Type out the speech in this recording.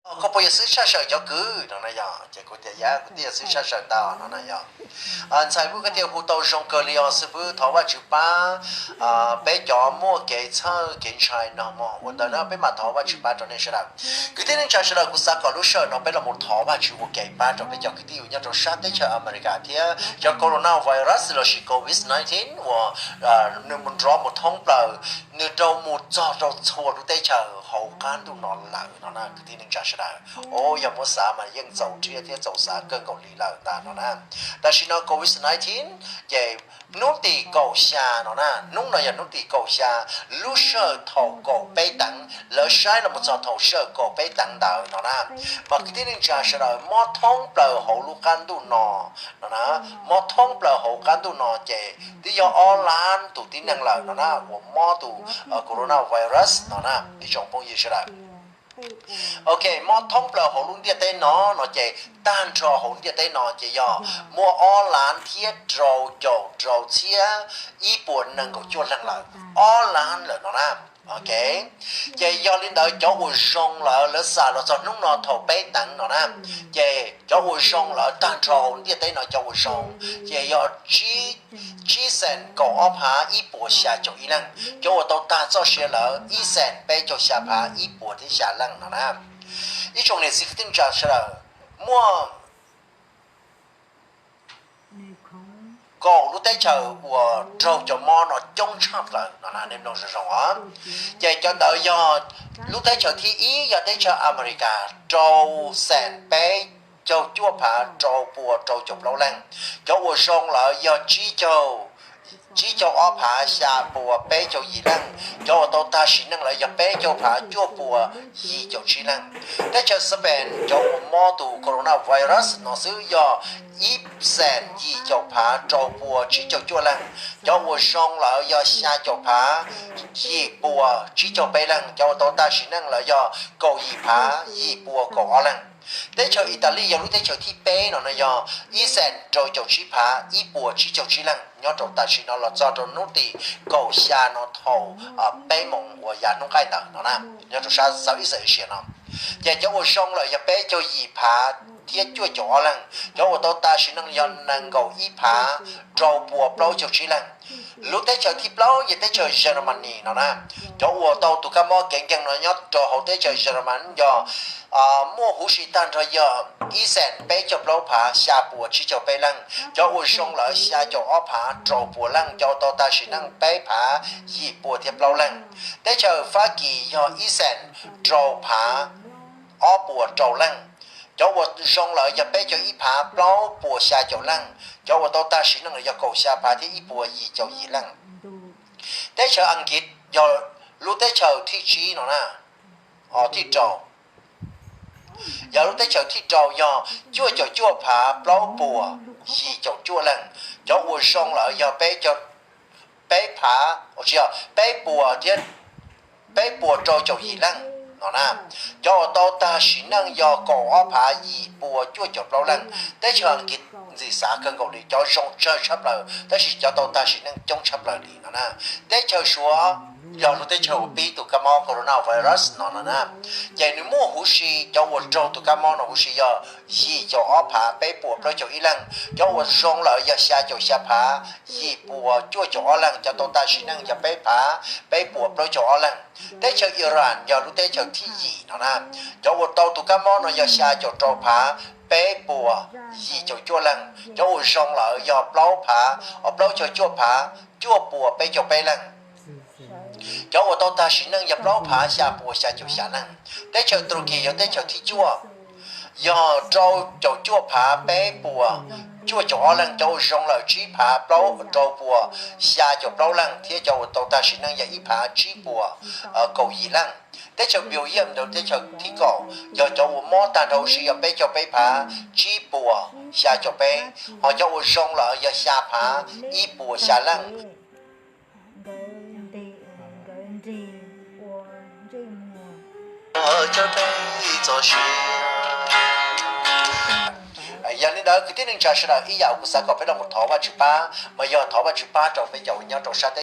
Koj puas yog xib hwb tshaj sawm cov kwv no na yog? Ces kuv tias yog, kuv twb yog xib hwb tshaj sawm ntag no na yog. Ntxhais Vwj, koj tias hu tau zoo kawg li os xib hwb, thov Vajtswv pab peb cov muaj kev txhawj kev ntshai no mog. Ua ntawd na peb mam thov Vajtswv pab rau nej sawv daws. Kwv tij neej tsa sawv daws, kuv xav kom lub sij hawm no peb los mus thov Vajtswv ua ke pab rau peb cov kwv tij uas nyob rau sab teb chaws Amelikas thiab cov coronavirus lossis covid nineteen uas nws mus nrov mus thoob plaws, nws rau mus txog rau txhua lub teb chaws hauv qab ntuj no lawm no na kwv tij neej tsa sawv daws. Yog muab xav mas yeej txaus rhiab thiab txaus xav kawg nkaus li lawm ntag no na. Tam sim no covid nineteen ces hnub tim kaum xya no na, hnub no yog hnub tim kaum xya, lub sij hawm thaum kaum peb teev, lawv saib los mus txog thaum sij hawm kaum peb teev ntawd no na, mas kwv tij neej tsa sawv daws mob thoob plaws hauv lub qab ntuj no no na, mob thoob plaws hauv qab ntuj no ces twb yog ob lab tus tib neeg lawm no na uas mob tus coronavirus no na ib tsoom phooj ywg sawv daws. Ok, mob thoob plaws hauv lub ntiaj teb no no ces tag nrho hauv ntiaj teb no ces yog muaj ob lab thiab rau caum rau txhiab ib puas nees nkaum cuaj leej lawm, ob lab lawm no na. Ok, ces yog li ntawd cov uas zoo lawm lawv xam los txog hnub no thaum peb teev no na, ces cov uas zoo lawm tag nrho hauv ntiaj teb no cov uas zoo ces yog tsib xees kaum ob phav ib puas xya caum ib leej, cov uas tau tag txoj sia lawm ib xees peb caug xya phav ib puas thiab xya leej no na. Ib tsoom niam txiv kwv tij neej tsa sawv daws, muaj kaum lub teb chaws uas raug cov mob no coob tshaj plaws no na, nej mloog zoo zoo os. Ces cov ntawd yog lub teb chaws thib ib yog teb chaws Amelikas rau xees peb caug cuaj phav rau puas rau caum plaub leej, cov uas zoo lawm yog tsib caug ob phav xya puas peb caug yim leej, cov uas tau tag sim neej lawm yog peb caug phav cuaj puas yim caum tsib leej. Teb chaws Spain cov uas mob tus coronavirus no xwb yog ib xees yim caum phav rau puas tsib caug cuaj leej, cov uas zoo lawm yog xya caum phav yim puas tsib caug peb leej, cov uas tau tag sim neej lawm yog kaum yim phav yim puas kaum ob leej. Teb chaws Italy yog lub teb chaws thib peb no no yog ib xees rau caum tsib phav ib puas tsib caug tsib leej nyob rau tam sim no los txog rau hnub tim kaum xya no thaum peb moos uas yav hnub qaij ntawd no na, nyob rau sab Southeast Asia no. Ces cov uas zoo lawm yog peb caug yim phav thiab cuaj caum ob leej, cov uas tau tag sim neej yog nees nkaum ib phav rau puas plaub caug tsib leej. Lub teb chaws thib plaub yog teb chaws Germany no na, cov uas tau tus kab mob kev nkeeg no nyob rau hauv teb chaws Germany yog muaj huv si tag nrho yog ib xees peb caug plaub phav xya puas tsib caug peb leej, cov uas zoo lawm xya caum ob phav rau puas leej, cov uas tau tag sim neej peb phav yim puas thiab plaub leej. Teb chaws Fab Kis yog ib xees rau phav ob puas rau leej, cov uas zoo lawm yog peb caug ib phav plaub puas xya caum leej, cov uas tau tag sim neej lawm yog kaum xya phav thiab ib puas yim caum yim leej. Teb chaws Askiv yog lub teb chaws thib tsib no na, thib rau, yog lub teb chaws thib rau yog cuaj caum cuaj phav plaub puas yim caum cuaj leej, cov uas zoo lawm yog peb phav, tsis yog peb puas thiab peb puas rau caum yim leej no na, cov uas tau tag sim neej yog kaum ob phav yim puas cuaj caum plaub leej. Teb chaws Askiv ntxim xav kawg nkaus li, cov zoo tsawg tshaj plaws tab sis cov tau tag sim neej coob tshaj plaws li no na. Teb chaws Suav yog lub teb chaws uas pib tus kab mob coronavirus no no na, ces nws muaj huv si cov uas raug tus kab mob no huv si yog yim caum ob phav peb puas plaub caug ib leej, cov uas zoo lawm yog xya caum xya phav yim puas cuaj caum ob leej, cov tau tag sim neej yog peb phav peb puas plaub caug ob leej. Teb chaws Iran yog lub teb chaws thib yim no na, cov uas tau tus kab mob no yog xya caum rau phav peb puas yim caum cuaj leej, cov uas zoo lawm yog plaub phav, plaub caug cuaj phav cuaj puas peb caug peb leej, cov uas tau tag sim neej yog plaub phav xya puas xya caum xya leej. Teb chaws Turkey yog teb chaws thib cuaj, yog rau caum cuaj phav peb puas cuaj caum ob leej, cov uas zoo lawm tsib phav plaub rau puas xya caum plaub leej, thiab cov uas tau tag sim neej yog ib phav tsib puas kaum yim leej. Teb chaws Belgium yog teb chaws thib kaum, yog cov uas mob tag nrho huv si yog peb caug peb phav tsib puas xya caum peb, ho cov uas zoo lawm yog xya phav ib puas xya leej. Yog li ntawd kwv tij neej tsa sawv daws, ib yam kuv xav kom peb los thov Vajtswv pab mas yog thov Vajtswv pab rau peb cov uas nyob rau sab teb